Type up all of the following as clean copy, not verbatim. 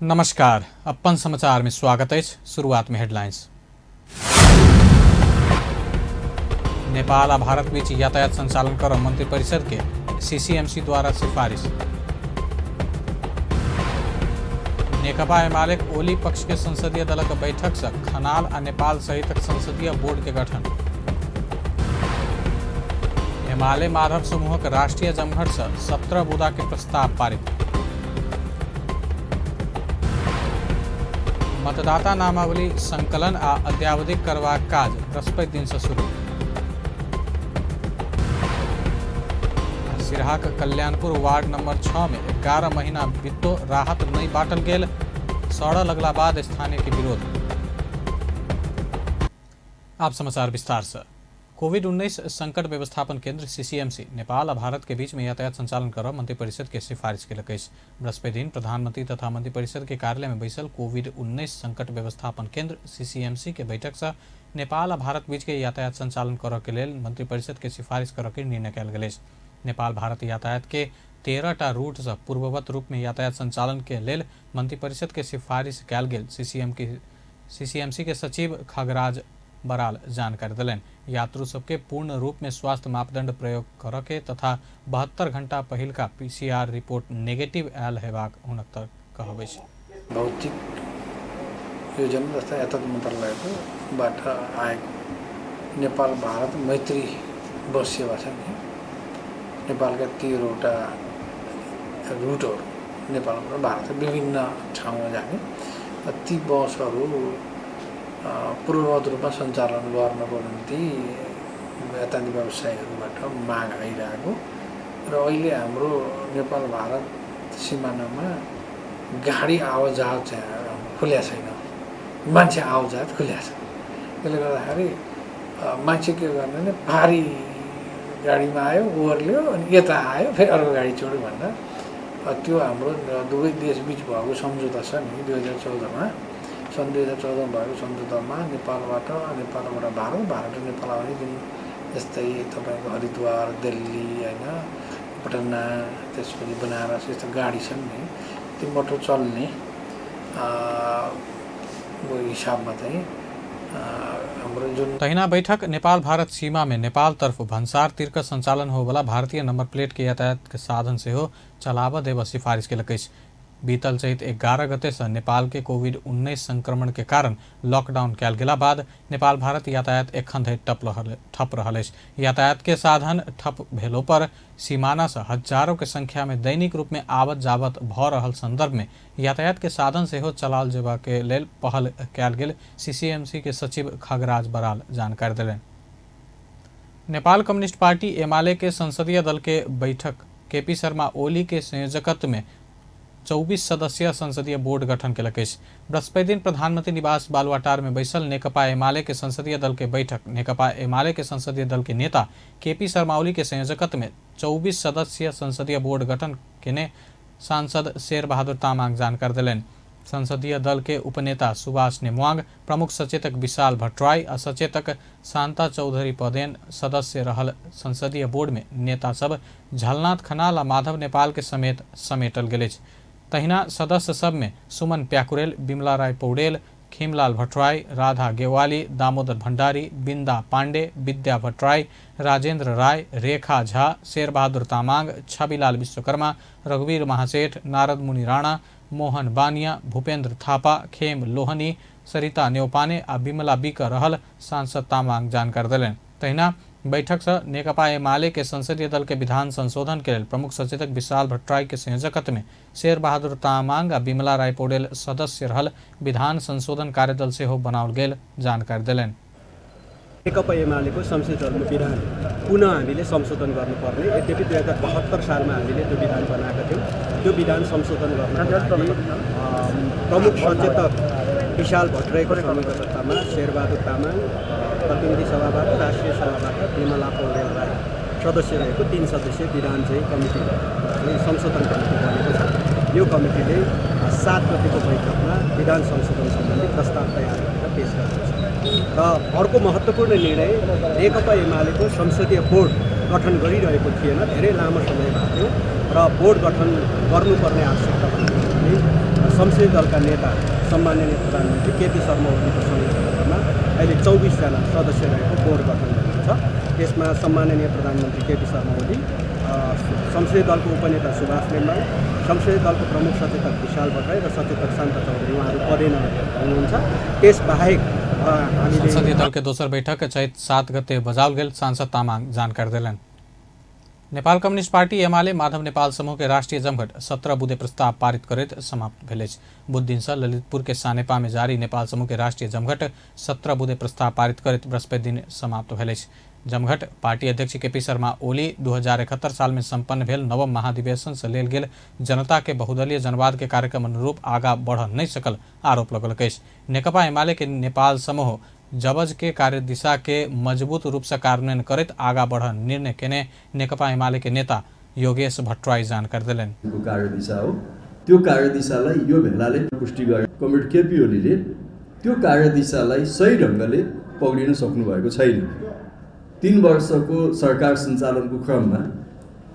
नमस्कार, अपन समाचार में स्वागत अछि। शुरुआत में हेडलाइंस। नेपाल आ भारत बीच यातायात संचालन कर मंत्रिपरिषद के सीसीएमसी द्वारा सिफारिश। नेकपा एमाले ओली पक्ष के संसदीय दलक बैठक से खनाल आ नेपाल सहित संसदीय बोर्ड के गठन। एमाले माधव समूहक राष्ट्रीय जमघट से 17 बुदा के प्रस्ताव पारित। मतदाता नामावली संकलन आ अद्यावधिक करबाक काज बृहस्पति दिन से शुरू। सिरहाक कल्याणपुर वार्ड नंबर 6 में 11 महीना बीतो राहत नहीं बांटल गेल, सड़ऽ लगला बाद स्थानीय के विरोध। आप समाचार विस्तार से। कोविड-19 संकट व्यवस्थापन केंद्र सीसीएमसी नेपाल आ भारत के बीच में यातायात संचालन कर मंत्रिपरिषद के सिफारिश केलक अछि। बृहस्पति दिन प्रधानमंत्री तथा मंत्रिपरिषद के कार्यालय में बैसल कोविड-19 संकट व्यवस्थापन केंद्र सीसीएमसी के बैठक से नेपाल आ भारत बीच के यातायात संचालन करऽ के लेल मंत्रिपरिषद के सिफारिश करऽ के निर्णय कयल गेल अछि। नेपाल भारत यातायात के 13 टा रूट से पूर्ववत रूप में यातायात संचालन के लेल मंत्रिपरिषद के सिफारिश कयल गेल सीसीएमसी के सचिव खगराज बराल जानकारी देलनि। यात्रु सबके पूर्ण रूप में स्वास्थ्य मापदंड प्रयोग करऽ के तथा 72 घंटा पहिलका पीसीआर रिपोर्ट नेगेटिव आयल हेबाक हुनक कहब अछि। भौतिक योजना तथा यातायात मन्त्रालयकोबाट आएको नेपाल भारत मैत्री बस सेवा छ नि, नेपालका 13वटा रुटहरू नेपालबाट भारत विभिन्न ठाउँमा जाने ती बसहरू पूर्ववत रूपमा सञ्चालन गर्नको निम्ति यातायात व्यवसायीहरूबाट माग आइरहेको र अहिले हाम्रो नेपाल भारत सिमानामा गाडी आवाजात चाहिँ खुल्या छैन, मान्छे आवाजात खुल्या छ। त्यसले गर्दाखेरि मान्छे के गर्ने भने पारी गाडीमा आयो, ओर्ल्यो अनि यता आयो, फेरि अर्को गाडी चढ्यो भन्दा त्यो हाम्रो दुवै देशबिच भएको सम्झौता छ नि 2014मा, सन् 2014 भएको सम्झौतामा नेपालबाट भारत, भारत नेपाल आउने जुन जस्तै तपाईँको हरिद्वार, दिल्ली होइन, पटना, त्यसपछि बनारस यस्तो गाडी छन् नि, त्यो मोटर चल्ने हिसाबमा चाहिँ हाम्रो जुन तहिना बैठक नेपाल भारत सीमा में नेपाल तर्फ भन्सार तिर्क संचालन होवला भारतीय नंबर प्लेट के यातायात के साधन सेहो चलाबऽ देबऽ सिफारिश केलक अछि। बीतल चैत 11 गते से नेपाल के कोविड-19 संक्रमण के कारण लॉकडाउन कयल गेला बाद नेपाल भारत यातायात एखन धरि ठप रहल अछि। यातायात के साधन ठप भेलो पर सीमाना से हजारों के संख्या में दैनिक रूप में आवत जावत भऽ रहल संदर्भ में यातायात के साधन सेहो चलाओल जेबा के लेल पहल कयल गेल सीसीएमसी के सचिव खगराज बराल जानकारी देलनि। नेपाल कम्युनिस्ट पार्टी एमाले के संसदीय दल के बैठक केपी शर्मा ओली के संयोजकत्व में 24 सदस्यीय संसदीय बोर्ड गठन केलक अछि। बृहस्पति दिन प्रधानमंत्री निवास बालुवाटार में बैसल नेकपा एमाले के संसदीय दल के बैठक नेकपा एमाले के संसदीय दल के नेता केपी शर्मा ओली के संयोजकत्व में 24 सदस्यीय संसदीय बोर्ड गठन केने सांसद शेरबहादुर तामाङ जानकारी देलनि। संसदीय दल के उपनेता सुभाष नेमुआङ, प्रमुख सचेतक विशाल भट्टराई आ सचेतक शान्ता चौधरी पदेन सदस्य रहल संसदीय बोर्ड में नेता सब झलनाथ खनाल आ माधव नेपाल के समेत समेटल गेल अछि। तहिना सदस्य सब में सुमन प्याकुरेल, बिमला राय पौडेल, खीमलाल भट्टराई, राधा गेवाली, दामोदर भंडारी, बिंदा पांडे, विद्या भट्टराई, राजेंद्र राय, रेखा झा, शेरबहादुर तामांग, छविलाल विश्वकर्मा, रघुवीर महासेठ, नारद मुनि राणा, मोहन बानिया, भूपेंद्र थापा, खेम लोहनी, सरिता न्यौपाने आ बिमला बीक रहल सांसद तामांग जानकारी देलनि। तहिना बैठक से नेकपा एमाले के संसदीय दल के विधान संशोधन के लेल प्रमुख सचेतक विशाल भट्टराई के संयोजकत्व में शेरबहादुर तामांग आ बिमला राय पौडेल सदस्य रहल विधान संशोधन कार्यदल सेहो बनाओल गेल जानकारी देलनि। नेकपा एमालेको संसदीय दलको विधान पुनः हामीले संशोधन गर्नुपर्ने, यद्यपि 2072 सालमा हामीले त्यो विधान बनाएका थियौँ, त्यो विधान संशोधन गर्नको लागि प्रमुख सचेतक विशाल भट्टराईको संयोजकत्वमा शेरबहादुर तामाङ, प्रतिनिधि सभाबाट, राष्ट्रिय सभाबाट बिमला पौडेल राई सदस्य रहेको 3 सदस्यीय विधान चाहिँ कमिटी संशोधन कमिटी बनेको छ। यो कमिटीले 7 गतेको बैठकमा विधान संशोधन सम्बन्धी प्रस्ताव तयार गरेर पेश गरेको छ। र अर्को महत्त्वपूर्ण निर्णय नेकपा एमालेको संसदीय बोर्ड गठन गरिरहेको थिएन, धेरै लामो समय भएको थियो र बोर्ड गठन गर्नुपर्ने आवश्यकता भएको संसदीय दलका नेता सम्माननीय प्रधानमन्त्री केपी शर्मा ओलीको संयोजकत्वमा अहिले 24 जना सदस्य रहेको बोर्ड गठन भएको छ। त्यसमा सम्माननीय प्रधानमन्त्री केपी शर्मा ओली, संसदीय दलको उपनेता सुभाष नेम्बाङ, संसदीय दलको प्रमुख सचेतक विशाल भट्टराई र सचेतक शान्त चौधरी उहाँहरू पदै नहुनुहुन्छ। त्यसबाहेक हामीले संसदीय दल के दोसर बैठक चैत 7 गते बजाओल गेल सांसद तामाङ जानकारी देलनि। नेपाल कम्युनिस्ट पार्टी एमाले माधव नेपाल समूह के राष्ट्रिय जमघट 17 बुँदे प्रस्ताव पारित करैत समाप्त भेल अछि। बुध दिन से ललितपुर के सानेपा में जारी नेपाल समूह के राष्ट्रिय जमघट 17 बुँदे प्रस्ताव पारित करैत बृहस्पति दिन समाप्त भेल अछि। जमघट पार्टी अध्यक्ष केपी शर्मा ओली 2071 साल में सम्पन्न भेल नवम महाधिवेशन से लेल गेल जनता के बहुदलीय जनवाद के कार्यक्रम अनुरूप आगा बढ़ नहीं सकल आरोप लगौलक अछि। नेकपा एमाले के नेपाल समूह जबज के कार्यदिशा के मजबूत रूप से कार्यान्वयन करैत आगा बढ़ निर्णय केने नेकपा एमाले के नेता योगेश भट्टराई जानकारी देलनि। कार्यदिशा हो, त्यो कार्यदिशालाई यो भेलाले पुष्टि गर्यो। कमरेड केपी ओलीले त्यो कार्यदिशालाई सही ढङ्गले पक्रिन सक्नुभएको छैन। 3 वर्षको सरकार सञ्चालनको क्रममा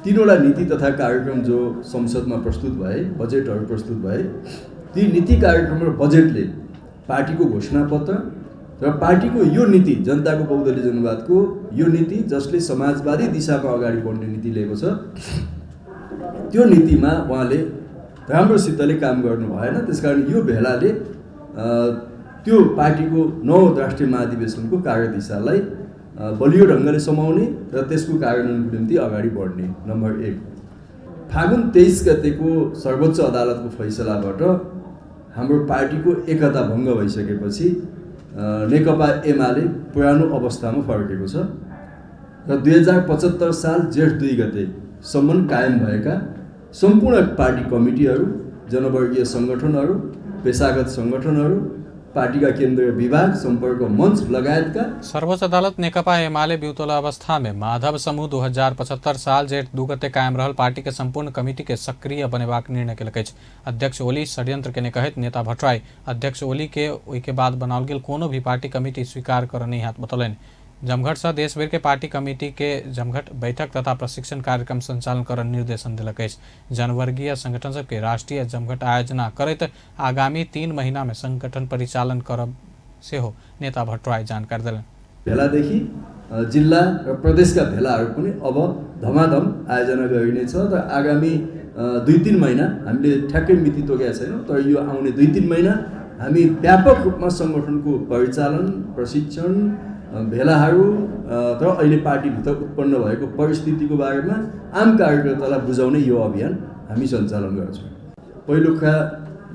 3वटा नीति तथा कार्यक्रम जो संसदमा प्रस्तुत भए, बजेटहरू प्रस्तुत भए, ती नीति कार्यक्रम र बजेटले पार्टीको घोषणापत्र र पार्टीको यो नीति, जनताको बहुदलीय जनवादको यो नीति जसले समाजवादी दिशामा अगाडि बढ्ने नीति लिएको छ, त्यो नीतिमा उहाँले राम्रोसितले काम गर्नु भएन। त्यसकारण यो भेलाले त्यो पार्टीको 9 राष्ट्रिय महाधिवेशनको कार्यदिशालाई बलियो ढङ्गले समाउने र त्यसको कार्यान्वयनको निम्ति अगाडि बढ्ने नम्बर 1। फागुन 23 गतेको सर्वोच्च अदालतको फैसलाबाट हाम्रो पार्टीको एकता भङ्ग भइसकेपछि नेकपा एमाले पुरानो अवस्थामा फर्केको छ र 2075 साल जेठ 2 गतेसम्म कायम भएका सम्पूर्ण पार्टी कमिटीहरू, जनवर्गीय सङ्गठनहरू, पेसागत सङ्गठनहरू, पार्टीका केन्द्रीय विभाग, सम्पर्क मञ्च लगायतका। सर्वोच्च अदालत नेकपा एमाले बिउतोला अवस्था में माधव समूह 2075 साल जेठ 2 गते कायम रहल पार्टी के संपूर्ण कमिटी के सक्रिय बनेबाक निर्णय केलक अछि। अध्यक्ष ओली षड्यंत्र केने कहैत नेता भट्टराई अध्यक्ष ओली के ओहिके बाद बनाओल गेल कोनो भी पार्टी कमिटी स्वीकार कर नहीं हाथ बतौलनि। जमघट से देशभर के पार्टी कमिटी के जमघट बैठक तथा प्रशिक्षण कार्यक्रम संचालन कर निर्देशन दिलक अछि। जनवर्गीय संगठन सबके राष्ट्रीय जमघट आयोजना करैत आगामी 3 महीना में संगठन परिचालन करब सेहो नेता भट्टराई जानकारी देलनि। भेलादेखि जिल्ला र प्रदेशका भेलाहरू पनि अब धमाधम आयोजना गरिनेछ र आगामी 2-3 महिना हामीले ठ्याक्कै मिति तोकेका छैनौँ, तर यो आउने 2-3 महिना हामी व्यापक रूपमा सङ्गठनको परिचालन, प्रशिक्षण, भेलाहरू र अहिले पार्टीभित्र उत्पन्न भएको परिस्थितिको बारेमा आम कार्यकर्तालाई बुझाउने यो अभियान हामी सञ्चालन गर्छौँ। पहिलो कुरा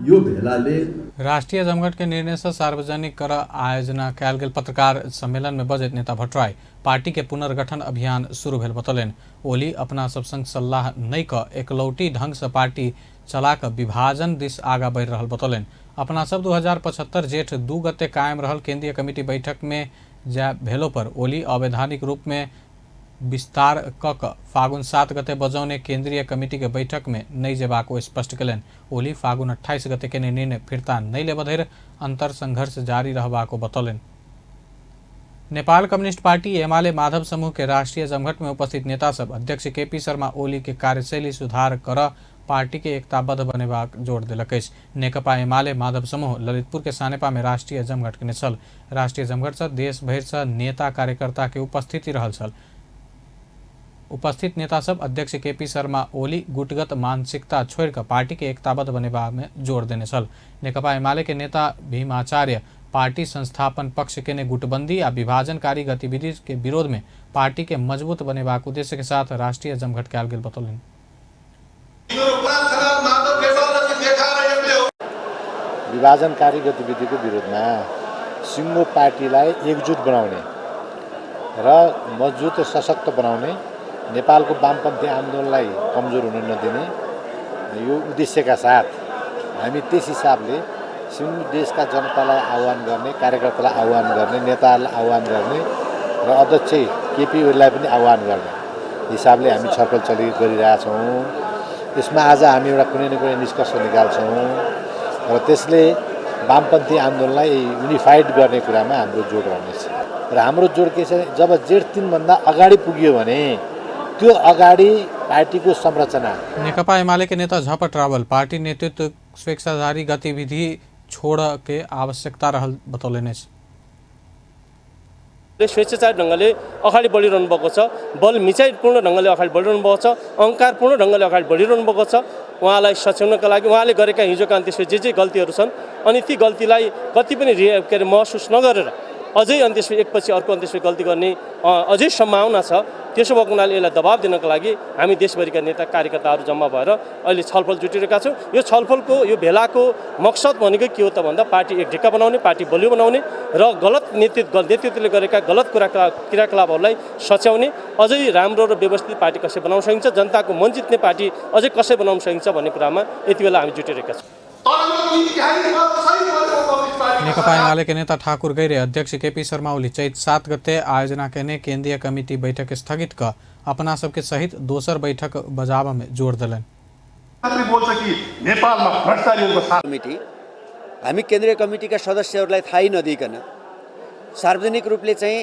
यो भेलाले राष्ट्रिय जमघट के निर्णय से सार्वजनिक कर आयोजना कयल गेल पत्रकार सम्मेलन में बजैत नेता भट्टराई पार्टी के पुनर्गठन अभियान शुरू भेल बतौलनि। ओली अपना सब संग सल्लाह नहि क एकलौटी ढंग से पार्टी चला कऽ विभाजन दिस आगा बढ़ि रहल बतौलनि। अपना सब 2075 जेठ 2 गते कायम रहल केंद्रीय कमिटी बैठक में जा भेलो पर ओली अवैधानिक रूप में विस्तार क फागुन 7 गते बजौने केंद्रीय कमिटी के बैठक में नहीं जेबाक ओ स्पष्ट केलनि। ओली फागुन 28 गते के निर्णय फिर्ता नहीं लेबऽ धरि अंतर संघर्ष जारी रहबाक बतौलनि। नेपाल कम्युनिस्ट पार्टी एमाले माधव समूह के राष्ट्रीय जमघट में उपस्थित नेता सब अध्यक्ष केपी शर्मा ओली के कार्यशैली सुधार कर पार्टी के एकताबद्ध बनेबाक जोड़ देलक अछि। नेकपा एमाले माधव समूह ललितपुर के सानेपा में राष्ट्रीय जमघट केने छल। राष्ट्रीय जमघट से देश भरि से नेता कार्यकर्ता के उपस्थिति रहल छल। उपस्थित नेता सब अध्यक्ष केपी शर्मा ओली गुटगत मानसिकता छोड़ि कऽ पार्टी के एकताबद्ध बनेबा में जोर देने छल। नेकपा एमाले के नेता भीमाचार्य पार्टी संस्थापन पक्ष के ने गुटबंदी आ विभाजनकारी गतिविधि के विरोध में पार्टी के मजबूत बनेबाक उद्देश्य के साथ राष्ट्रीय जमघट कयल गेल बतौलनि। विभाजनकारी गतिविधिको विरोधमा सिङ्गो पार्टीलाई एकजुट बनाउने र मजबुत सशक्त बनाउने, नेपालको वामपन्थी आन्दोलनलाई कमजोर हुन नदिने यो उद्देश्यका साथ हामी त्यस हिसाबले सिङ्गो देशका जनतालाई आह्वान गर्ने, कार्यकर्तालाई आह्वान गर्ने, नेताहरूलाई आह्वान गर्ने र अध्यक्ष केपी ओलीलाई पनि आह्वान गर्ने हिसाबले हामी छलफल गरिरहेछौँ। यसमा आज हामी एउटा कुनै न कुनै निष्कर्ष निकाल्छौँ र त्यसले वामपन्थी आन्दोलनलाई युनिफाइड गर्ने कुरामा हाम्रो जोड रहनेछ। र हाम्रो जोड के छ, जब जेठ 3 भन्दा अगाडि पुग्यो भने त्यो अगाडि पार्टीको संरचना। नेकपा एमाले के नेता झपट रावल पार्टी नेतृत्व स्वेच्छाचारी गतिविधि छोड़ के आवश्यकता रहल बतौलनि अछि। स्वेच्छाचारी ढङ्गले अगाडि बढिरहनु भएको छ, बल मिचाइपूर्ण ढङ्गले अगाडि बढिरहनु भएको छ, अहङ्कारपूर्ण ढङ्गले अगाडि बढिरहनु भएको छ। उहाँलाई सच्याउनका लागि उहाँले गरेका हिजोका अनि त्यसपछि जे जे गल्तीहरू छन् अनि ती गल्तीलाई कति पनि के अरे महसुस नगरेर अझै अनि त्यसपछि एकपछि अर्को अनि त्यसपछि गल्ती गर्ने अझै सम्भावना छ। त्यसो भएको हुनाले यसलाई दबाब दिनको लागि हामी देशभरिका नेता कार्यकर्ताहरू जम्मा भएर अहिले छलफल जुटिरहेका छौँ। यो छलफलको यो भेलाको मकसद भनेको के हो त भन्दा पार्टी एक ढिक्का बनाउने, पार्टी बलियो बनाउने र गलत नेतृत्वले गरेका गलत क्रियाकलापहरूलाई सच्याउने, अझै राम्रो र व्यवस्थित पार्टी कसरी बनाउन सकिन्छ, जनताको मन जित्ने पार्टी अझै कसरी बनाउन सकिन्छ भन्ने कुरामा यति बेला हामी जुटिरहेका छौँ। नेकपा एमाले के नेता ठाकुर गैरे अध्यक्ष केपी शर्मा ओली चैत 7 गते आयोजना केने केंद्रीय कमिटी बैठक स्थगित क अपना सबके सहित दोसर बैठक बजाब में जोर दिलन। कमिटी हामी केन्द्रीय कमिटीका सदस्यहरूलाई थाहै नदिइकन सार्वजनिक रूपले चाहिँ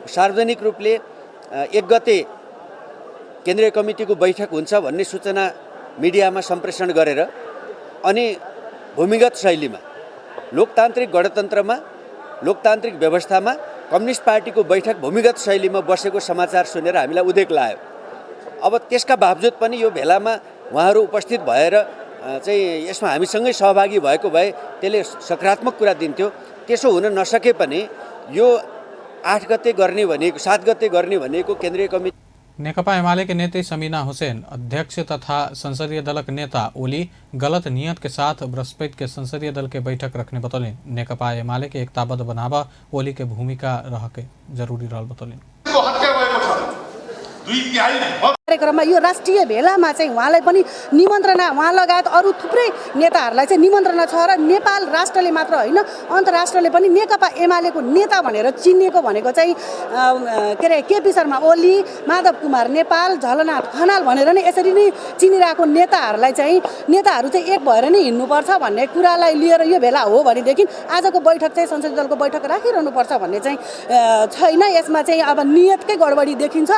सार्वजनिक रूपले 1 गते केन्द्रीय कमिटीको बैठक हुन्छ भन्ने सूचना मिडियामा सम्प्रेषण गरेर अनि भूमिगत शैलीमा लोकतान्त्रिक गणतन्त्रमा लोकतान्त्रिक व्यवस्थामा कम्युनिस्ट पार्टीको बैठक भूमिगत शैलीमा बसेको समाचार सुनेर हामीलाई उदेक लाग्यो। अब त्यसका बावजुद पनि यो भेलामा उहाँहरू उपस्थित भएर चाहिँ यसमा हामीसँगै सहभागी भएको भए त्यसले सकारात्मक कुरा दिन्थ्यो। त्यसो हुन नसके पनि यो 8 गते गर्ने भनेको 7 गते गर्ने भनेको केन्द्रीय कमिटी। नेकपा एमाले के नेत्री समीना हुसैन अध्यक्ष तथा संसदीय दलक नेता ओली गलत नियत के साथ बृहस्पति के संसदीय दल के बैठक रखने बतौलनि। नेकपा एमाले के एकताबद्ध बनावा ओली के भूमिका रह के जरूरी रहल बतौलनि। कार्यक्रममा यो राष्ट्रिय भेलामा चाहिँ उहाँलाई पनि निमन्त्रणा, उहाँ लगायत अरू थुप्रै नेताहरूलाई चाहिँ निमन्त्रणा छ र नेपाल राष्ट्रले मात्र होइन अन्तर्राष्ट्रले पनि नेकपा एमालेको नेता भनेर चिनिएको भनेको चाहिँ के अरे केपी शर्मा ओली, माधव कुमार नेपाल, झलनाथ खनाल भनेर नै यसरी नै चिनिरहेको नेताहरूलाई चाहिँ नेताहरू चाहिँ एक भएर नै हिँड्नुपर्छ भन्ने कुरालाई लिएर यो भेला हो भनेदेखि आजको बैठक चाहिँ संसदीय दलको बैठक राखिरहनुपर्छ भन्ने चाहिँ छैन। यसमा चाहिँ अब नियतकै गडबडी देखिन्छ।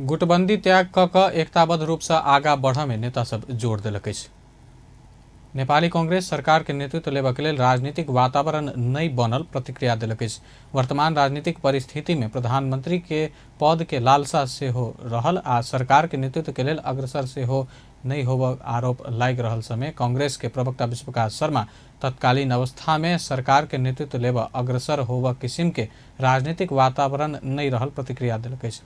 गुटबंदी त्याग क एकताबद्ध रूप से आगा बढ़ में नेता सब जोर दिलक अछि। नेपाली कांग्रेस सरकार के नेतृत्व लेबऽ के लेल राजनीतिक वातावरण नहीं बनल प्रतिक्रिया दिलक अछि। वर्तमान राजनीतिक परिस्थिति में प्रधानमंत्री के पद के लालसा सेहो रहल आ सरकार के नेतृत्व के लेल अग्रसर सेहो नहीं होब आरोप लागि रहल समय कांग्रेस के प्रवक्ता विश्वप्रकाश शर्मा तत्कालीन अवस्था में सरकार के नेतृत्व लेबऽ अग्रसर होब किसिम के राजनीतिक वातावरण नहीं रहल प्रतिक्रिया दिलक अछि।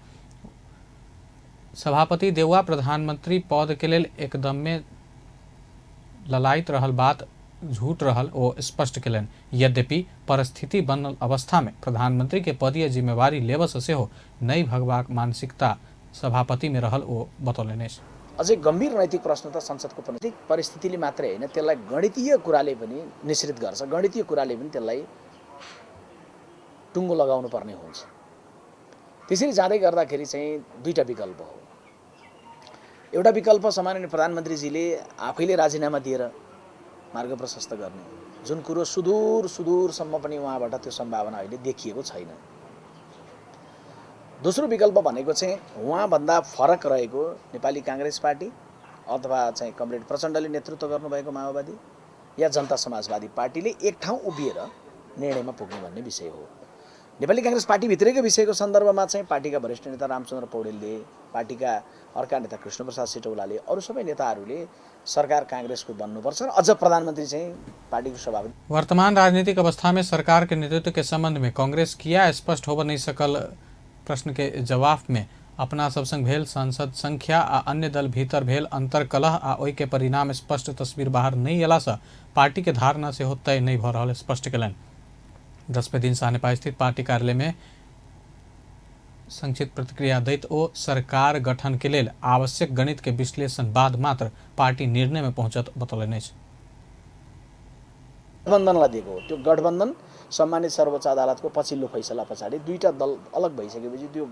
सभापति देउवा प्रधानमंत्री पद के लेल एकदमे ललायत रहल बात झूठ रहल ओ स्पष्ट केलनि। यद्यपि परिस्थिति बनल अवस्था में प्रधानमंत्री के पदीय जिम्मेवारी लेबऽ से सेहो नहि भगबाक मानसिकता सभापति में रहल ओ बतौलनि अछि। अझै गम्भीर नैतिक प्रश्न त संसदको परिस्थितिले मात्रै होइन, त्यसलाई गणितीय कुराले पनि निश्चित गर्छ, गणितीय कुराले पनि त्यसलाई टुङ्गो लगाउनु पर्ने हुन्छ। त्यसरी जाँदै गर्दाखेरि चाहिँ दुईटा विकल्प हो। एउटा विकल्प सम्माननीय प्रधानमन्त्रीजीले आफैले राजीनामा दिएर मार्ग प्रशस्त गर्ने, जुन कुरो सुदूर सुदूरसम्म पनि उहाँबाट त्यो सम्भावना अहिले देखिएको छैन। दोस्रो विकल्प भनेको चाहिँ उहाँभन्दा फरक रहेको नेपाली काङ्ग्रेस पार्टी अथवा चाहिँ कमरेड प्रचण्डले नेतृत्व गर्नुभएको माओवादी या जनता समाजवादी पार्टीले एक ठाउँ उभिएर निर्णयमा पुग्ने भन्ने विषय हो। नेपाली काङ्ग्रेस पार्टीभित्रैको विषयको सन्दर्भमा चाहिँ पार्टीका वरिष्ठ नेता रामचन्द्र पौडेलले, पार्टीका अर्का नेता कृष्णप्रसाद सिटौलाले, अरू सबै नेताहरूले सरकार काङ्ग्रेसको बन्नुपर्छ र अझ प्रधानमन्त्री चाहिँ पार्टीको सभापति। वर्तमान राजनीतिक अवस्था में सरकार के नेतृत्व के संबंध में कांग्रेस किया स्पष्ट होब नहीं सकल प्रश्न के जवाब में अपना सब संग भेल सांसद संख्या आ अन्य दल भीतर भेल अंतरकलह आ ओहि के परिणाम स्पष्ट तस्वीर बाहर नहीं अयला से पार्टी के धारणा सेहो तय नहीं भऽ रहल स्पष्ट केलनि। बृहस्पति दिन सानेपा स्थित पार्टी कार्यालय में संक्षिप्त प्रतिक्रिया दैत ओ सरकार गठन के लेल आवश्यक गणित के विश्लेषण बाद मात्र पार्टी निर्णय में पहुंचत बतौलनि अछि। गठबन्धनलाई दिएको हो। त्यो गठबन्धन सम्मानित सर्वोच्च अदालतको पछिल्लो फैसला पछाडि दुईटा दल अलग भइसकेपछि त्यो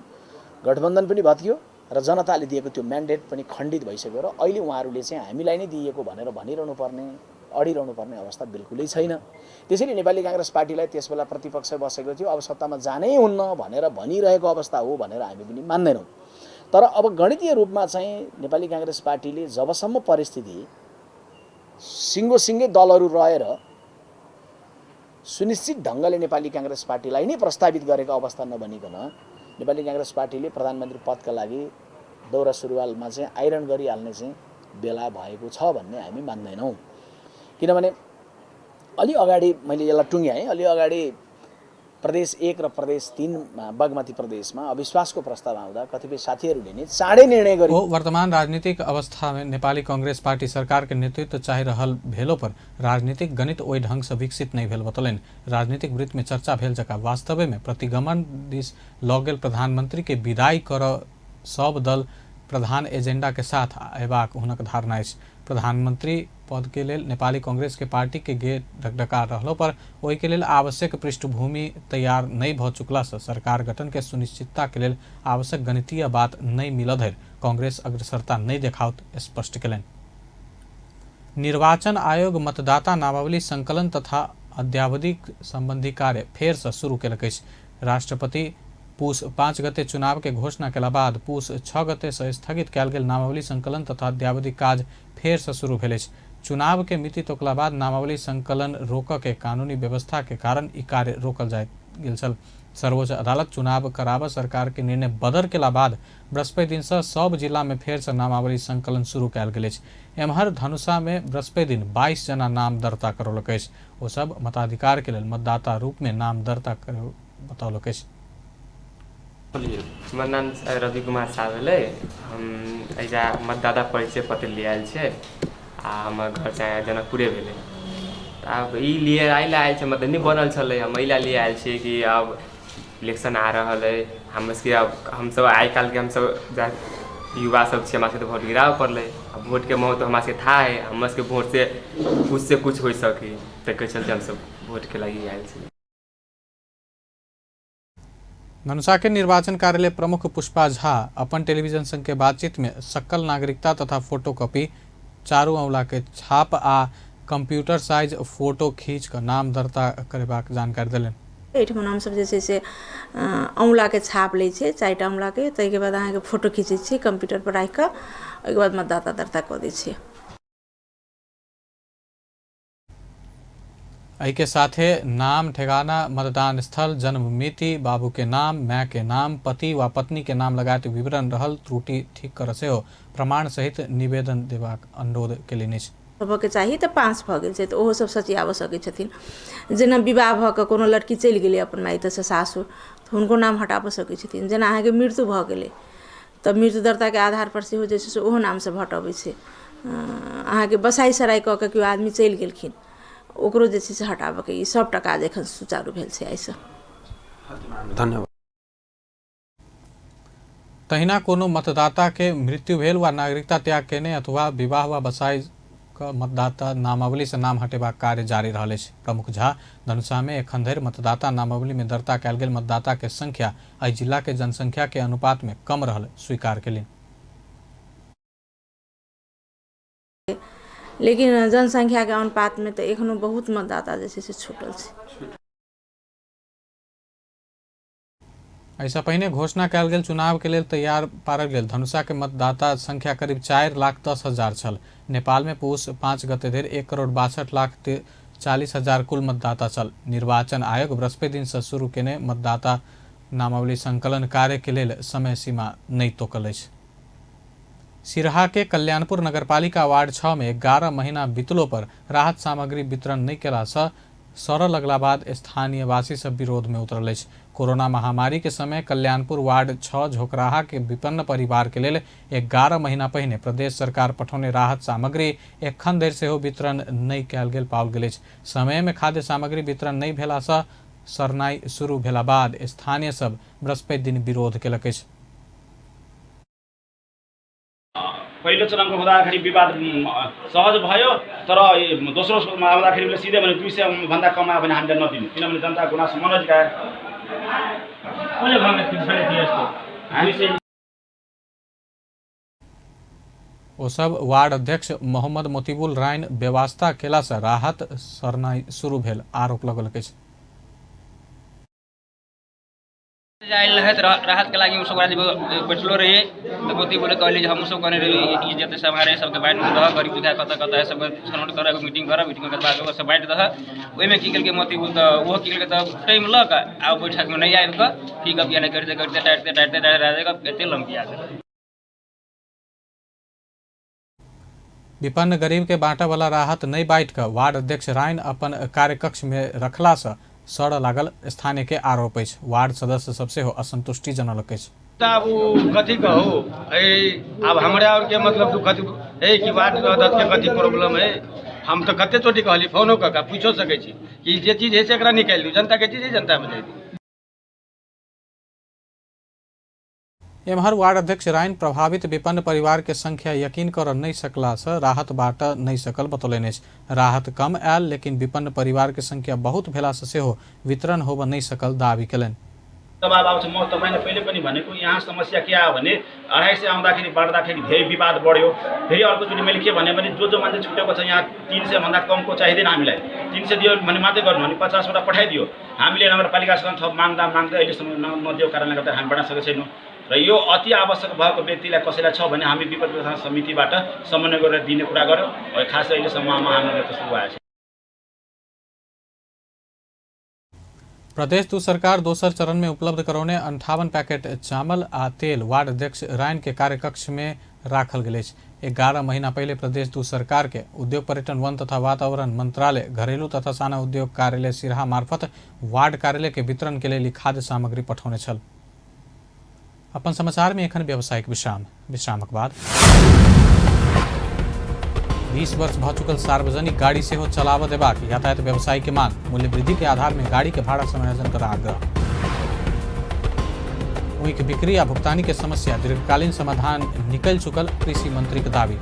गठबन्धन पनि भत्कियो र जनताले दिएको त्यो म्यान्डेट पनि खण्डित भइसक्यो र अहिले उहाँहरूले चाहिँ हामीलाई नै दिएको भनेर भनिरहनु पर्ने, अडिरहनु पर्ने अवस्था बिल्कुलै छैन। त्यसैले नेपाली काङ्ग्रेस पार्टीलाई त्यसबेला प्रतिपक्ष बसेको थियो, अब सत्तामा जानै हुन्न भनेर भनिरहेको अवस्था हो भनेर हामी पनि मान्दैनौँ। तर अब गणितीय रूपमा चाहिँ नेपाली काङ्ग्रेस पार्टीले जबसम्म परिस्थिति सिङ्गो सिङ्गै दलहरू रहेर सुनिश्चित ढङ्गले नेपाली काङ्ग्रेस पार्टीलाई नै प्रस्तावित गरेको अवस्था नबनिकन नेपाली काङ्ग्रेस पार्टीले प्रधानमन्त्री पदका लागि दौरा सुरुवालमा चाहिँ आइरन गरिहाल्ने चाहिँ बेला भएको छ भन्ने हामी मान्दैनौँ। किनभने अलि अगाडि मैले यसलाई टुङ्ग्याएँ, अलि अगाडि प्रदेश 1 र प्रदेश 3 बागमती प्रदेशमा अविश्वासको प्रस्ताव आउँदा कतिपय साथीहरूले नै चाँडै निर्णय गरे। ओ वर्तमान राजनीतिक अवस्था में नेपाली कांग्रेस पार्टी सरकार के नेतृत्व चाहि रहल भेलो पर राजनीतिक गणित ओहि ढंग से विकसित नहीं भेल बतौलनि। राजनीतिक वृत्त में चर्चा भेल जकाँ वास्तव में प्रतिगमन दिस लऽ गेल प्रधानमंत्री के विदाई कर सब दल प्रधान एजेंडा के साथ अयबाक हुनक धारणा अछि। प्रधानमंत्री पद के लेल नेपाली कांग्रेस के पार्टी के गेट ढकढका रहलो पर ओहि के लेल आवश्यक पृष्ठभूमि तैयार नहीं भ चुकला से सरकार गठन के सुनिश्चितता के लेल आवश्यक गणितीय बात नहीं मिल धरि कांग्रेस अग्रसरता नहीं देखाओत स्पष्ट केलनि। निर्वाचन आयोग मतदाता नामावली संकलन तथा अद्यावधि संबंधी कार्य फेर से शुरू केलक अछि। राष्ट्रपति पूस 5 गते चुनाव के घोषणा केला बाद पूस 6 गते से स्थगित कयल गेल नामावली संकलन तथा अद्यावधि काज फेर से शुरू भेल अछि। चुनाव के मिति तोकला बाद नामावली संकलन रोकऽ के कानूनी व्यवस्था के कारण ई कार्य रोकल जाइत गेल छल। सर्वोच्च अदालत चुनाव कराबऽ सरकार के निर्णय बदर केला बाद बृहस्पति दिन से सब जिला में फेर से नामावली संकलन शुरू कयल गेल अछि। एम्हर धनुषा में बृहस्पति दिन 22 जना नाम दर्ता करौलक अछि। ओ सब मताधिकार के लेल मतदाता रूप में नाम दर्ता बतौलक अछि। हमर नाम रवि कुमार साह भेलै। हम एहिजा मतदाता परिचय पत्र लिए आयल छियै आ हमर घर चाहिँ जनकपुरे भेलै। आब ई लिए एहि लए आयल छै, मतलब नहि बनल छलै, हम एहि लए लिए आयल छियै कि आब इलेक्शन आ रहल है, हम सबके अब हमसब आइ काल्हिके हमसब युवा सब छियै, हमरा सबके तऽ वोट गिराबऽ पड़लै। आ वोटके महत्व हमरा सबके थाह है, हमरा सबके वोटसँ कुछ से कुछ होइ सकै, ताहिके चलते हमसब वोटके लागि आयल छी। धनुषा के निर्वाचन कार्यालय प्रमुख पुष्पा झा अपन टेलीविजन संग के बातचीत में सकल नागरिकता तथा फोटोकॉपी, चारू औंला के छाप आ कंप्यूटर साइज फोटो खींच कऽ नाम दर्ता करेबाक जानकारी देलनि। एहिठाम हमसब जे छै से औंलाके छाप लै छियै, 4टा औंलाके, ताहिके बाद अहाँके फोटो खींचै छियै कंप्यूटर पर राखि कऽ, ओहिके बाद मतदाता दर्ता कऽ दै छियै। एहि के साथे नाम, ठेगाना, मतदान स्थल, जन्म मिति, बाबू के नाम, माय के नाम, पति वा पत्नी के नाम लगायत विवरण रहल त्रुटि ठीक कर सेहो प्रमाण सहित निवेदन देबाक अनुरोध केलनि अछि। होबऽके चाही तऽ 5 भऽ गेल छै, तऽ ओहो सब सचियाबऽ सकै छथिन। जेना विवाह भऽ कऽ कोनो लड़की चलि गेलै अपन मायतसँ सासुर, तऽ हुनको नाम हटाबऽ सकै छथिन। जेना अहाँके मृत्यु भऽ गेलै तऽ मृत्यु दर्ताके आधार पर सेहो जे छै से ओहो नाम सब हटबै छै। अहाँके बसाइ सराइ कऽ कऽ केओ आदमी चलि गेलखिन, ओकरो जे छै से हटाबऽके ई सबटा काज एखन सुचारू भेल छै आइसँ। धन्यवाद। तहिना कोनो मतदाता के मृत्यु भेल वा नागरिकता त्याग केने अथवा विवाह वा बसाइ क मतदाता नामावली से नाम हटेबाक कार्य जारी रहल अछि। प्रमुख झा धनुषा में एखन धरि मतदाता नामावली में दर्ता कयल गेल मतदाता के संख्या एहि जिला के जनसंख्या के अनुपात में कम रहल स्वीकार केलनि। लेकिन जनसंख्याके अनुपातमे तऽ एखनो बहुत मतदाता जे छै से छूटल छै। एहिसँ पहिने घोषणा कयल गेल चुनाव के लेल तैयार पारल गेल धनुषा के मतदाता संख्या करीब 4,10,000 छल। नेपाल में पूस 5 गते धरि 1,62,40,000 कुल मतदाता छल। निर्वाचन आयोग बृहस्पति दिन से शुरू केने मतदाता नामावली संकलन कार्य के लेल समय सीमा नहि तोकल अछि। सिरहा के कल्याणपुर नगरपालिका वार्ड 6 में 11 महीना बीतलो पर राहत सामग्री वितरण नहीं केला से सड़ऽ लगला बाद स्थानीयवासी सब विरोध में उतरल अछि। कोरोना महामारी के समय कल्याणपुर वार्ड 6 झोकराहा के विपन्न परिवार के लेल 11 महीना पहिने प्रदेश सरकार पठौने राहत सामग्री एखन धरि सेहो वितरण नहि कयल गेल पाओल गेल अछि। समय में खाद्य सामग्री वितरण नहि भेला से सरनाई शुरू भेला बाद स्थानीय सब बृहस्पति दिन विरोध केलक अछि। पहिलो चरणको हुँदाखेरि विवाद सहज भयो, तर दोस्रो आउँदाखेरि उसले सिधै भने 200 भन्दा कम आयो भने हामीले नदिने, किनभने जनता गुनासो मनोज ओ सब वार्ड अध्यक्ष मोहम्मद मोतीबुल राइन व्यवस्था केला से राहत सरनाई शुरू भेल आरोप लगौलक अछि। आयल रहै राहतके लागि सब बैठलो रहिए तऽ मोती बोले कहली जे हमहूँ सब कहने रहिए ई जते सामान है सबके बाँटि दहऽ, गरीब दुखिया कतऽ कतऽ है सबके सनोट करऽ, एगो मीटिंग करऽ, मीटिंग के बाद सब बाँटि दहऽ। ओहिमे की केलकै मोती बोल तऽ ओहो की केलकै तऽ टाइम लऽ कऽ आ बैठकमे नहि आबि कऽ की गप नहि करिते करिते टाइते टाइते टाइते एते लम्बिया गेलै। विपन्न गरीब के बांटा वाला राहत नहीं बांट कऽ वार्ड अध्यक्ष राइन अपन कार्यकक्ष में रखला से सड़ लागल स्थानीय के आरोप अछि। वार्ड सदस्य सब सेहो असंतुष्टि जनौलक अछि। आब कथी कहू, आब हमरा और के मतलब कथी है कि वार्ड सदस्य के कथी प्रॉब्लम है। हम तो कते चोटी कहली फोनो कऽ के पूछो सकै छी कि जे चीज है से एकरा निकालि दियौ, जनता के चीज है जनता में जाय दियौ। एम्हर वार्ड अध्यक्ष राइन प्रभावित विपन्न परिवार के संख्या यकीन कर नहीं सकला से राहत बाट नहीं सकल बतौलनि अछि। राहत कम आयल लेकिन विपन्न परिवार के संख्या बहुत भेला से सेहो वितरण होब नहीं सकल दावी केलनि। दबाब आउँछ। म तपाईँले पहिले पनि भनेको यहाँ समस्या के आयो भने 250 आउँदाखेरि बाँड्दाखेरि धेरै विवाद बढ्यो। फेरि अर्कोचोटि मैले के भने भने जो जो मान्छे छुटेको छ यहाँ 300 भन्दा कमको चाहिँदैन हामीलाई, 300 दियो भने मात्रै गर्नु भने 50वटा पठाइदियो। हामीले नगरपालिकासँग थप माग्दा माग्दै अहिलेसम्म नदिएको कारणले गर्दा हामी बाँड्न सकेको छैनौँ र यो अति आवश्यक भएको व्यक्तिलाई कसैलाई छ भने हामी विपद व्यवस्थापन समितिबाट समन्वय गरेर दिने कुरा गऱ्यौँ। खास अहिलेसम्म हामीलाई त्यस्तो आएको छ। प्रदेश दू सरकार दोसर चरण में उपलब्ध करौने 58 पैकेट चावल आ तेल वार्ड अध्यक्ष राइन के कार्यकक्ष में राखल गेल अछि। 11 महीना पहले प्रदेश दू सरकार के उद्योग पर्यटन वन तथा वातावरण मंत्रालय घरेलू तथा साना उद्योग कार्यालय सिरहा मार्फत वार्ड कार्यालय के वितरण के लेल खाद्य सामग्री पठौने छल। अपन समाचार में एखन व्यावसायिक विश्राम, विश्रामक बाद 20 वर्ष भ चुकल सार्वजनिक गाड़ी सेहो चलाबऽ देबाक यातायात व्यवसायी के मांग, मूल्य वृद्धि के आधार में गाड़ी के भाड़ा समायोजन कर आग्रह। ऊख बिक्री आ भुगतानी के समस्या दीर्घकालीन समाधान निकल चुकल कृषि मंत्री के दावी।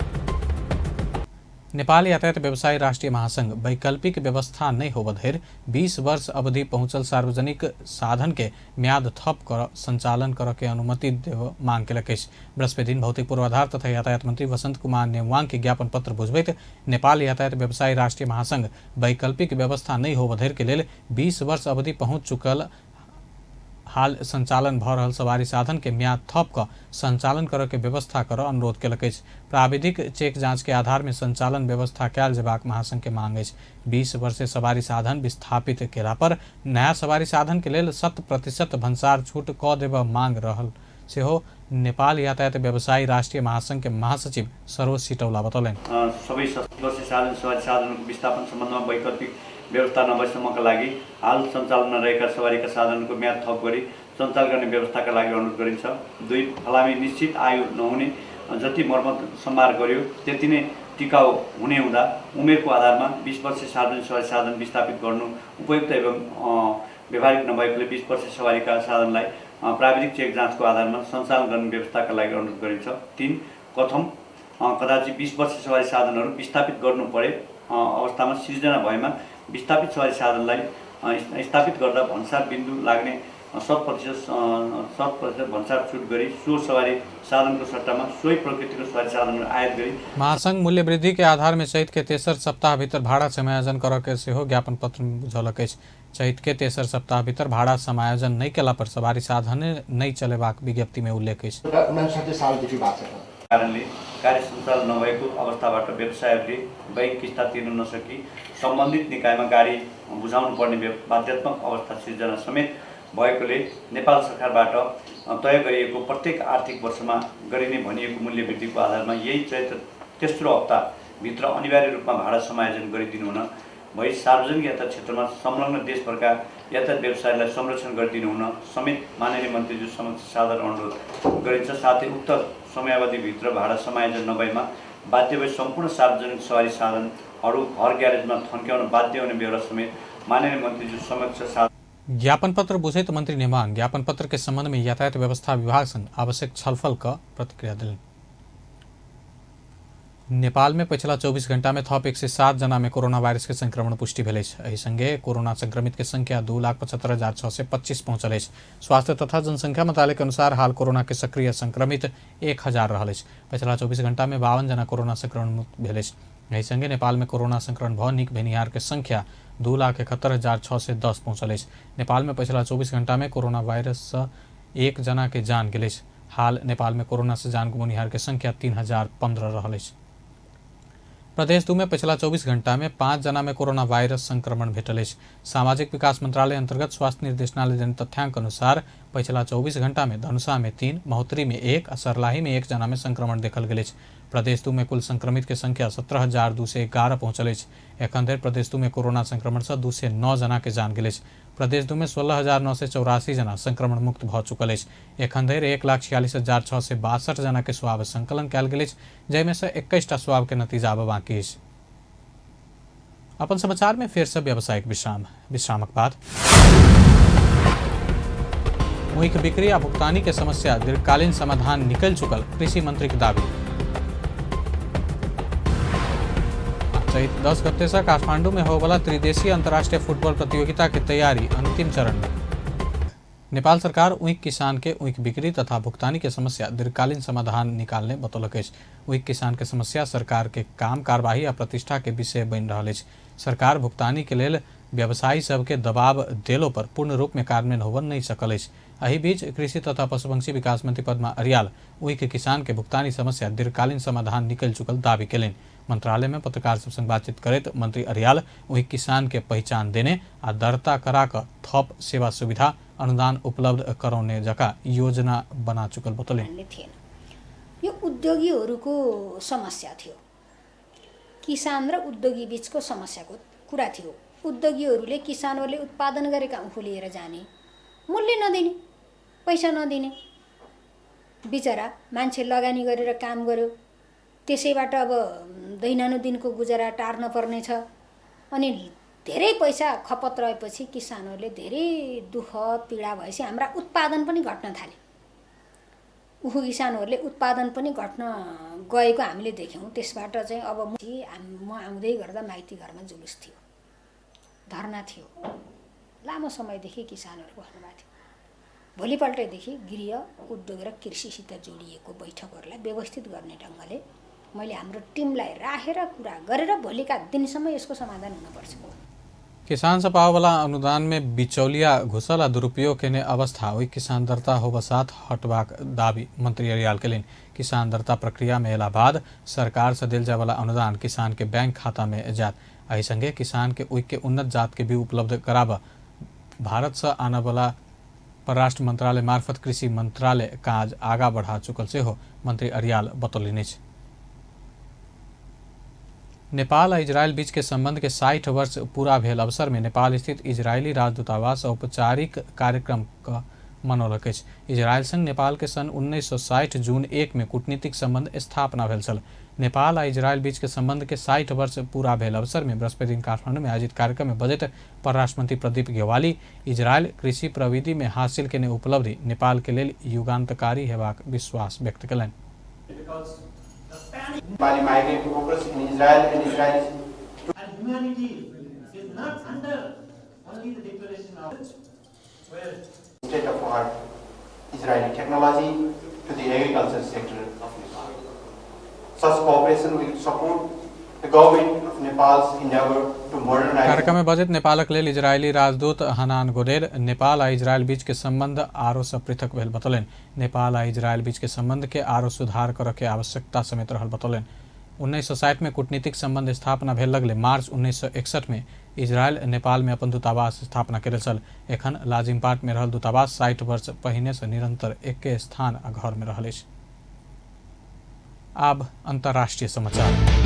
नेपाल यातायात व्यवसायी राष्ट्रीय महासंघ वैकल्पिक व्यवस्था नहीं होब धरि 20 वर्ष अवधि पहुंचल सार्वजनिक साधन के म्याद थप कर संचालन कर के अनुमति देव मांग केलक अछि। बृहस्पति दिन भौतिक पूर्वाधार तथा यातायात मंत्री वसंत कुमार नेवांग के ज्ञापन पत्र बुझबैत नेपाल यातायात व्यवसायी राष्ट्रीय महासंघ वैकल्पिक व्यवस्था नहीं होब धरि के लेल 20 वर्ष अवधि पहुंच चुकल हाल संचालन भ रहल सवारी साधन के म्याद थप क संचालन कर के व्यवस्था कर अनुरोध केलक अछि। प्राविधिक चेक जांच के आधार में संचालन व्यवस्था कयल जेबाक महासंघ के मांग अछि। 20 वर्ष सवारी साधन विस्थापित केला पर नया सवारी साधन के लेल 100% भन्सार छूट क देब मांग रहल सेहो नेपाल यातायात व्यवसायी राष्ट्रीय महासंघ के महासचिव सरोज सिटौला बतौलनि। सबै साधन सवारी साधनको विस्थापन सम्बन्धमा वैकल्पिक व्यवस्था नभएसम्मका लागि हाल सञ्चालनमा रहेका सवारीका साधनको म्याद थप गरी सञ्चालन गर्ने व्यवस्थाका लागि अनुरोध गरिन्छ। 2 फलामे निश्चित आयु नहुने जति मर्मत सम्भार गर्यो त्यति नै टिकाउ हुने हुँदा उमेरको आधारमा 20 वर्ष सार्वजनिक सवारी साधन विस्थापित गर्नु उपयुक्त एवं व्यवहारिक नभएकोले 20 वर्ष सवारीका साधनलाई प्राविधिक चेक जाँचको आधारमा सञ्चालन गर्ने व्यवस्थाका लागि अनुरोध गरिन्छ। 3 कथम कदाचित 20 वर्ष सवारी साधनहरू विस्थापित गर्नु परे अवस्थामा सिर्जना भएमा विस्थापित सवारी साधनलाई स्थापित गर्दा भन्सार बिन्दु लाग्ने 100% भन्सार छुट गरी सो सवारी साधनको सट्टामा सोही प्रकृतिको सवारी साधनहरू आयात गरी महासंघ मूल्य वृद्धि के आधार में चैत के तेसर सप्ताह भीतर भाड़ा समायोजन कर के सेहो ज्ञापन पत्र बुझौलक अछि। चैत के तेसर सप्ताह भीतर भाड़ा समायोजन नहीं केला पर सवारी साधन नहीं चलेबाक विज्ञप्ति में उल्लेख अछि। 59 सालदेखि भएको छ। कारणले कार्य सञ्चालन नभएको अवस्थाबाट व्यवसायहरूले बैंक किस्ता तिर्न नसकी सम्बन्धित निकायमा गाडी बुझाउनु पर्ने बाध्यात्मक अवस्था सिर्जना समेत भएकोले नेपाल सरकारबाट तय गरिएको प्रत्येक आर्थिक वर्षमा गरिने भनिएको मूल्य वृद्धिको आधारमा यही चैत्र तेस्रो हप्ताभित्र अनिवार्य रूपमा भाडा समायोजन गरिदिनु हुन भई सार्वजनिक यातायात क्षेत्रमा संलग्न देशभरका यातायात व्यवसायलाई संरक्षण गरिदिनु हुन समेत माननीय मन्त्रीज्यू समक्ष सादर अनुरोध गरिन्छ। साथै उक्त समयावधिभित्र भाडा समायोजन नभएमा बाध्य भई सम्पूर्ण सार्वजनिक सवारी साधनहरू घर ग्यारेजमा थन्क्याउन बाध्य हुने बेहोरा समेत माननीय मन्त्रीज्यू समक्ष ज्ञापन पत्र बुझैत मंत्री नेमांग ज्ञापन पत्र के संबंध में यातायात व्यवस्था विभाग संग आवश्यक छलफल क प्रतिक्रिया देलनि। नेपाल में पिछला 24 घंटा में थप 107 जना में कोरोना वायरस के संक्रमण पुष्टि भेल अछि। एहि संगे कोरोना संक्रमित के संख्या 2,75,625 पहुंचल अछि। स्वास्थ्य तथा जनसंख्या मंत्रालय के अनुसार हाल कोरोना के सक्रिय संक्रमित 1000 रहल अछि। पिछला 24 घंटा में 52 जना कोरोना संक्रमण मुक्त भेल अछि। एहि संगे नेपाल में कोरोना संक्रमण भ नीक भेनिहार के संख्या 2,71,610 पहुंचल अछि। नेपाल में पिछला 24 घंटा में कोरोना वायरस से 1 जना के जान गेल अछि। हाल नेपाल में कोरोना से जान गुमौनिहार के संख्या 3015 रहल अछि। प्रदेश 2 में पिछला 24 घंटा में 5 जना में कोरोना वायरस संक्रमण भेटल अछि। सामाजिक विकास मंत्रालय अंतर्गत स्वास्थ्य निर्देशनालय देने तथ्यांक अनुसार पिछला 24 घंटा में धनुषा में 3, महोत्तरी में 1 आ सरलाही में 1 जना में संक्रमण देखल गेल अछि। प्रदेश 2 में कुल संक्रमित के संख्या 17,211 पहुंचल अछि। एखन धरि प्रदेश 2 में कोरोना संक्रमण से 209 जना के जान गेल अछि। प्रदेश 2 में 16,984 जना संक्रमण मुक्त भऽ चुकल अछि। एखन धरि 1,46,662 जना के स्वाब संकलन कयल गेल अछि, जाहिमे से 21टा स्वाब के नतीजा आब बाकी अछि। अपन समाचार में फेर से व्यावसायिक विश्राम। विश्रामक बाद ऊख बिक्री आ भुगतानी के समस्या दीर्घकालीन समाधान निकलि चुकल कृषि मंत्री के दावी। चैत 10 गते से काठमांडू में होबला त्रिदेशीय अंतर्राष्ट्रीय फुटबॉल प्रतियोगिता के तैयारी अंतिम चरण में। नेपाल सरकार ऊख किसान के ऊख बिक्री तथा भुगतानी के समस्या दीर्घकालीन समाधान निकालने बतौलक अछि। ऊख किसान के समस्या सरकार के काम कार्यवाही आ प्रतिष्ठा के विषय बनि रहल अछि। सरकार भुगतानी के लेल व्यवसायी सबके दबाव देलो पर पूर्ण रूप में कार्यान्वयन होबय नहि सकल अछि। एहि बीच कृषि तथा पशुपक्षी विकास मंत्री पद्मा अर्याल ऊख किसान के भुगतानी समस्या दीर्घकालीन समाधान निकलि चुकल दावी केलनि। मंत्रालय में पत्रकार सब संग बातचीत करैत मंत्री अर्याल ऊख किसान के पहचान देने आ दर्ता करा कऽ थप सेवा सुविधा अनुदान उपलब्ध करौने जका योजना बना चुकल बतौलनि। थिएन यो उद्योगीहरूको समस्या थियो, किसान र उद्योगी बीचको समस्याको कुरा थियो। उद्योगीहरूले किसानहरूले उत्पादन गरेका उखु लिएर जाने, मूल्य नदिने, पैसा नदिने, बिचरा मान्छे लगानी गरेर काम गर्यो, त्यसैबाट अब दैनानुदिनको गुजारा टार्न पर्नेछ। अनि धेरै पैसा खपत रहेपछि किसानहरूले धेरै दुःख पीडा भएपछि हाम्रा उत्पादन पनि घट्न थाल्यो। उखु किसानहरूले उत्पादन पनि घट्न गएको हामीले देख्यौँ। त्यसबाट चाहिँ अब म आउँदै गर्दा माइती घरमा जुलुस थियो, धरना थियो, लामो समयदेखि किसानहरूको भन्नुभएको थियो। भोलिपल्टैदेखि गृह उद्योग र कृषिसित जोडिएको बैठकहरूलाई व्यवस्थित गर्ने ढङ्गले मैले हाम्रो टिमलाई राखेर कुरा गरेर भोलिका दिनसम्म यसको समाधान हुनुपर्छ। किसान से पावेवाला अनुदान में बिचौलिया घुसल आ दुरुपयोग केने अवस्था ओहि किसान दर्ता होब साथ हटबाक दावी मंत्री अर्याल केलनि। किसान दर्ता प्रक्रिया में एला बाद सरकार से देल जायवाला अनुदान किसान के बैंक खाता में जायत। एहि संगे किसान के ऊख के उन्नत जात के बीज उपलब्ध कराबऽ भारत से आनयवला परराष्ट्र मंत्रालय मार्फत कृषि मंत्रालय काज आगा बढ़ा चुकल सेहो मंत्री अर्याल बतौलनि अछि। नेपाल आ इजरायल बीच के संबंध के 60 वर्ष पूरा भेल अवसर में नेपाल स्थित इजरायली राजदूतावास औपचारिक कार्यक्रम क मनौलक अछि। इजरायल संग नेपाल के सन 1960 जून 1 में कूटनीतिक संबंध स्थापना भेल छल। नेपाल आ इजरायल बीच के संबंध के 60 वर्ष पूरा भेल अवसर में बृहस्पति दिन काठमांडू में आयोजित कार्यक्रम में बजैत परराष्ट्र मंत्री प्रदीप गेवाली इजरायल कृषि प्रविधि में हासिल केने उपलब्धि नेपाल के लेल युगांतकारी हेबाक विश्वास व्यक्त केलनि। Nepali migrant workers in Israel and Israelis. And humanity is not under only the declaration of where state of art Israeli technology to the agriculture sector of Nepal. Such cooperation will support the government of Nepal's endeavor to modernize. कार्यक्रम में बजैत नेपालक लेल Israeli राजदूत हनान गोडेर नेपाल आ Israel बीच के संबंध आरो से पृथक भेल बतौलनि। नेपाल आ इजरायल बीच के संबंध के आरो सुधार करऽ के आवश्यकता समेत रहल बतौलनि। 1960 में कूटनीतिक संबंध स्थापना भेल लगले मार्च 1961 में इजरायल नेपाल में अपन दूतावास स्थापना केने छल। एखन लाजिमपाट में रहल दूतावास 60 वर्ष पहिने से निरंतर एके स्थान आ घर में रहल अछि। आब अंतर्राष्ट्रीय समाचार।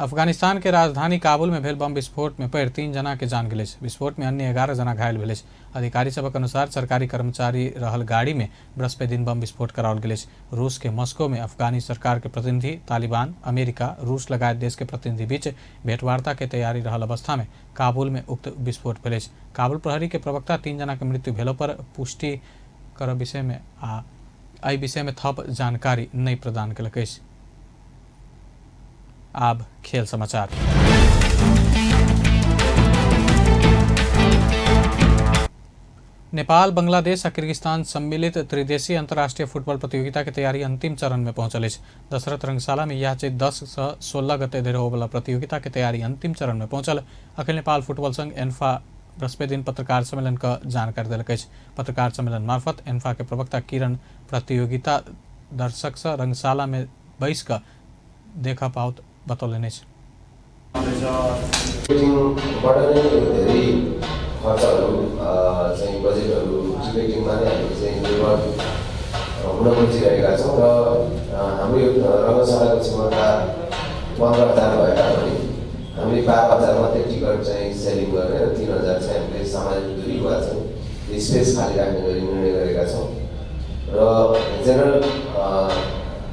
अफगानिस्तान के राजधानी काबुल में भेल बम विस्फोट में पड़ि 3 जना के जान गेल अछि। विस्फोट में अन्य 11 जना घायल भेल अछि। अधिकारी सभक अनुसार सरकारी कर्मचारी रहल गाड़ी में बृहस्पति दिन बम विस्फोट कराओल गेल अछि। रूस के मॉस्को में अफगानी सरकार के प्रतिनिधि तालिबान, अमेरिका, रूस लगायत देश के प्रतिनिधि बीच भेंटवार्ता के तैयारी रहल अवस्था में काबुल में उक्त विस्फोट भेल अछि। काबुल प्रहरी के प्रवक्ता 3 जना के मृत्यु भेलो पर पुष्टि कर विषय में आ एहि विषय में थप जानकारी नहीं प्रदान केलक अछि। आब खेल समाचार। नेपाल, बांग्लादेश आ किर्गिस्तान सम्मिलित त्रिदेशीय अंतर्राष्ट्रीय फुटबॉल प्रतियोगिता के तैयारी अंतिम चरण में पहुंचल अछि। दशरथ रंगशाला में यह चैत 10 से 16 गते धरि होबला प्रतियोगिता के तैयारी अंतिम चरण में पहुंचल अखिल नेपाल फुटबॉल संघ एन्फा बृहस्पति दिन पत्रकार सम्मेलन क जानकारी देलक अछि। पत्रकार सम्मेलन मार्फत एन्फा के प्रवक्ता किरण प्रतियोगिता दर्शक से रंगशाला में बैस क देख पाओत बतौलनि अछि। टिकटिङबाट नै धेरै खर्चहरू चाहिँ बजेटहरू टिकटिङमा नै हामी चाहिँ निर्भर हुन खोजिरहेका छौँ र हाम्रो यो रङ्गशालाको क्षमता 15,000 भए तापनि हामीले 12,000 मात्रै टिकट चाहिँ सेलिङ गर्ने र 3,000 चाहिँ हामीले सामाजिक दूरी वा चाहिँ स्पेस खाली राख्ने गरी निर्णय गरेका छौँ र जेनरल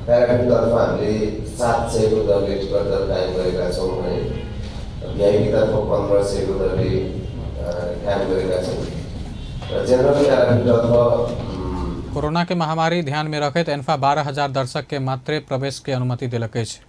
प्याराफिटतर्फ हामीले 700को दरले टिकट दर कायम गरेका छौँ भने भिआइपीतर्फ 1,500को दरले कायम गरेका छौँ र जेनरल प्याराफिटतर्फ कोरोना के महामारी ध्यान में रखैत एन्फा 12,000 दर्शक के मात्रे प्रवेश के अनुमति देलक अछि।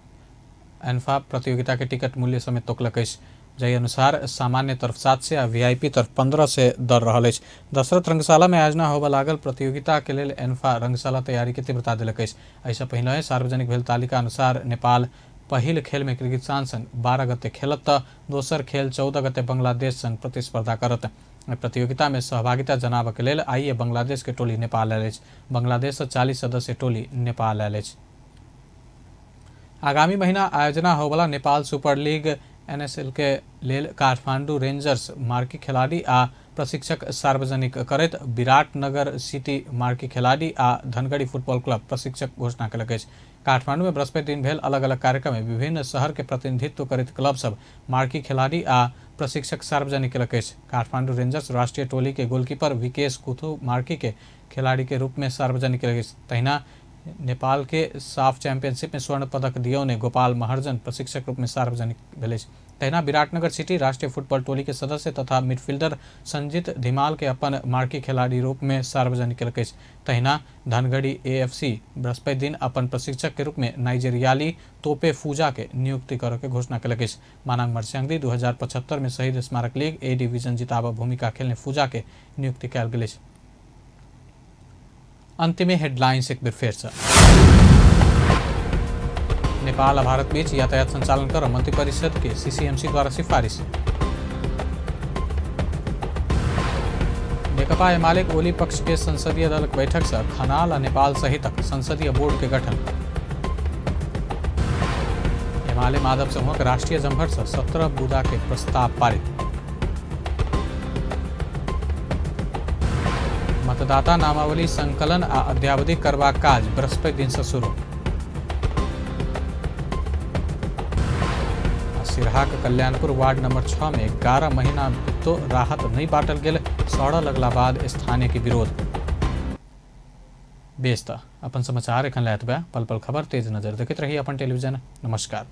एन्फा प्रतियोगिता के टिकट मूल्य समेत तोकलक अछि, जाहि अनुसार सामान्य तरफ 700 आ वीआईपी तरफ 1,500 दर रहल अछि। दशरथ रंगशाला में आयोजना होबय लागल प्रतियोगिता के लेल एन्फा रंगशाला तैयारी के तीव्रता देलक अछि। एहिसँ पहिने सार्वजनिक भेल तालिका अनुसार नेपाल पहिल खेल में किर्गिस्तान संग 12 गते खेलत त दोसर खेल 14 गते बांग्लादेश संग प्रतिस्पर्धा करत। प्रतियोगिता में सहभागिता जनाबऽ के लेल आइए बांग्लादेश के टोली नेपाल आयल अछि। बांग्लादेश से 40 सदस्य टोली नेपाल आयल अछि। आगामी महीना आयोजना होबला नेपाल सुपर लीग एनएसएल के लेल काठमांडू रेंजर्स मार्की खिलाड़ी आ प्रशिक्षक सार्वजनिक करैत विराटनगर सिटी मार्की खिलाड़ी आ धनगढ़ी फुटबॉल क्लब प्रशिक्षक घोषणा केलक अछि। काठमांडू में बृहस्पति दिन भेल अलग अलग कार्यक्रम में विभिन्न शहर के प्रतिनिधित्व करैत क्लब सब मार्की खिलाड़ी आ प्रशिक्षक सार्वजनिक केलक अछि। काठमांडू रेंजर्स राष्ट्रीय टोली के गोलकीपर विकेश कुथु मार्की के खिलाड़ी के रूप में सार्वजनिक केलक अछि। तहिना नेपाल के साफ चैंपियनशिप में स्वर्ण पदक दियौने गोपाल महर्जन प्रशिक्षक रूप में सार्वजनिक भेल अछि। तहिना विराटनगर सिटी राष्ट्रीय फुटबॉल टोली के सदस्य तथा मिडफील्डर संजीत धिमाल के अपन मार्की खिलाड़ी रूप में सार्वजनिक केलक अछि। तहिना धनगढ़ी एएफसी बृहस्पति दिन अपन प्रशिक्षक के रूप में नाइजेरियाली तोपे फूजा के नियुक्ति करऽ के घोषणा केलक अछि। मानांग मर्स्यांगदी 2075 में शहीद स्मारक लीग ए डिवीजन जिताबऽ भूमिका खेलने फूजा के नियुक्ति कयल गेल अछि। अंतिम हेडलाइंस एक बेर फेर से। नेपाल आ भारत बीच यातायात संचालन कर मंत्रिपरिषद के सीसीएमसी द्वारा सिफारिश। नेकपा एमाले ओली पक्ष के संसदीय दल बैठक से खनाल आ नेपाल सहितक संसदीय बोर्ड के गठन। एमाले माधव समूहक राष्ट्रीय जमघट से 17 बुदा के प्रस्ताव पारित। मतदाता नामावली संकलन आ अद्यावधि करबाक काज बृहस्पति दिन से शुरू। सिरहाक कल्याणपुर वार्ड नंबर 6 में 11 महीना तो राहत नहीं बांटल गेल, सड़ऽ लगला बाद स्थानीय के विरोध। बेस त अपन समाचार एखन लए एतबे। पल पल खबर तेज नजर देखैत रही अपन टेलीविजन। नमस्कार।